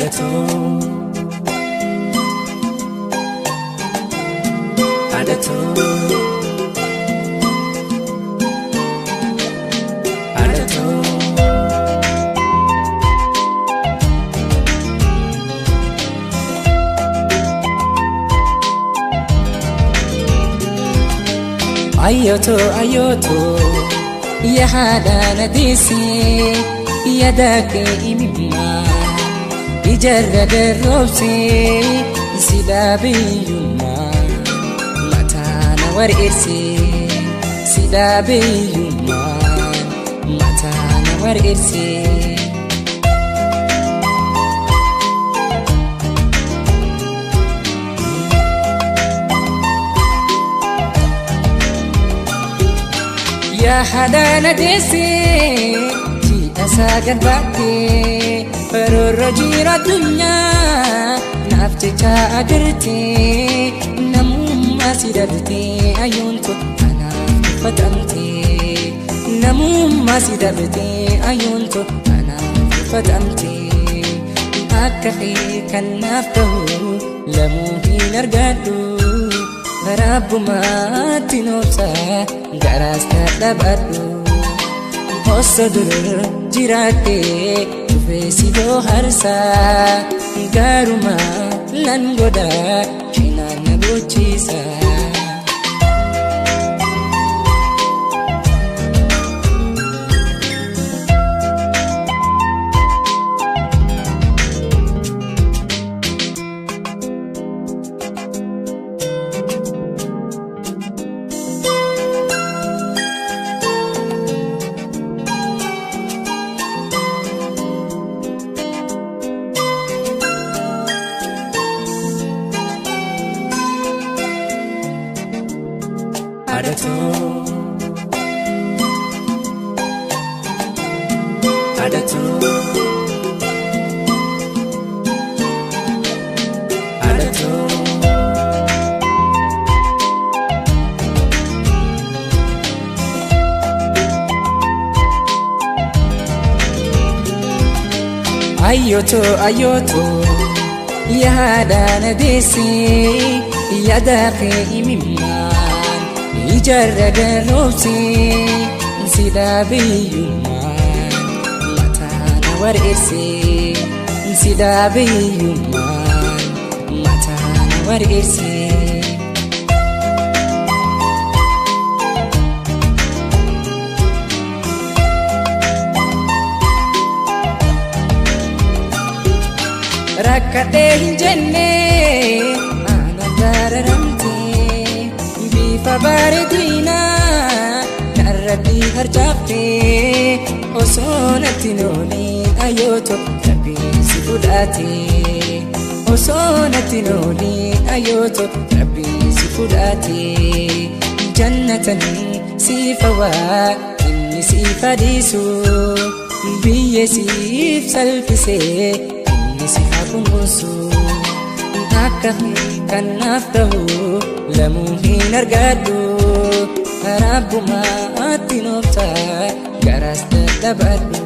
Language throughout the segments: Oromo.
Haadhatoo haadhatoo haadhatoo. Ayyooto ayyooto yaa haadha na deessee yaada kee imimmaa ijarra garroobsee si dhaabeeyyummaa mataa na war'eessee si dhaabeeyyummaa mataa na war'eessee. Yaa haadha na deessee jiidha sagal baattee roorroo jiru addunyaa naaf jecha agartee namummaa si dhabdee ayyuuntu anaaf tuffatamtee namummaa si dhabdee ayyuuntu anaaf tuffatamtee akka kee kan naaf ta'u lamuu hin argadhu. Rabbumaatti noobsa garaas dadhabadhu osoo dur jiraattee dhufee si bohaarsa gaaruma nan godha cinaan na bochisa. Haadhatoo haadhatoo haadhatoo. Ayyooto ayyooto yaa haadha na deessee yaada kee imimmaan ijarra garroobsee si dhaabeeyyummaan mataa na war'eessee si dhaabeeyyummaan mataa na war'eessee. Rakkadhee hin jenne ana dararamtee bifa bareedinaa narratti harcaaftee osoo natti nooliin ayyooto rabbiin si fudhatee osoo natti nooliin ayyooto rabbiin si fudhatee jannatan siif hawaa inni siif adiisu biyya siif salphisee inni si haa kunuunsu akka kan naaf ta'u lamuu hin argadhu Rabbumaatti noobsa garaas dadhabadhu.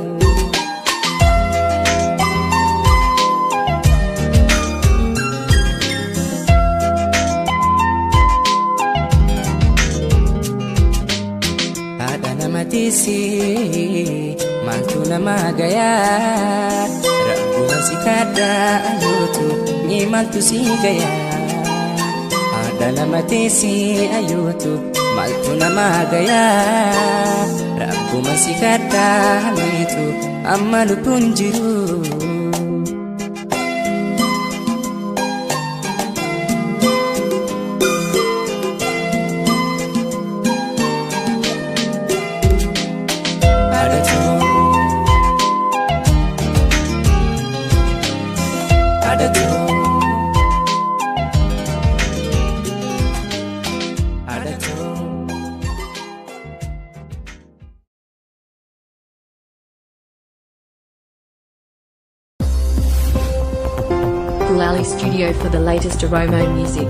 Haadha nama teessee maaltu nama gayaa Rabbuma si kadhaa ayyootu mee maaltu si gayaa Haadha nama teessee ayyootu maaltu nama gayaa Rabbuma si kadhaa meetu amma lubbuun jiru. Haadhatoo haadhatoo haadhatoo. Lally Studio for the latest Oromo music.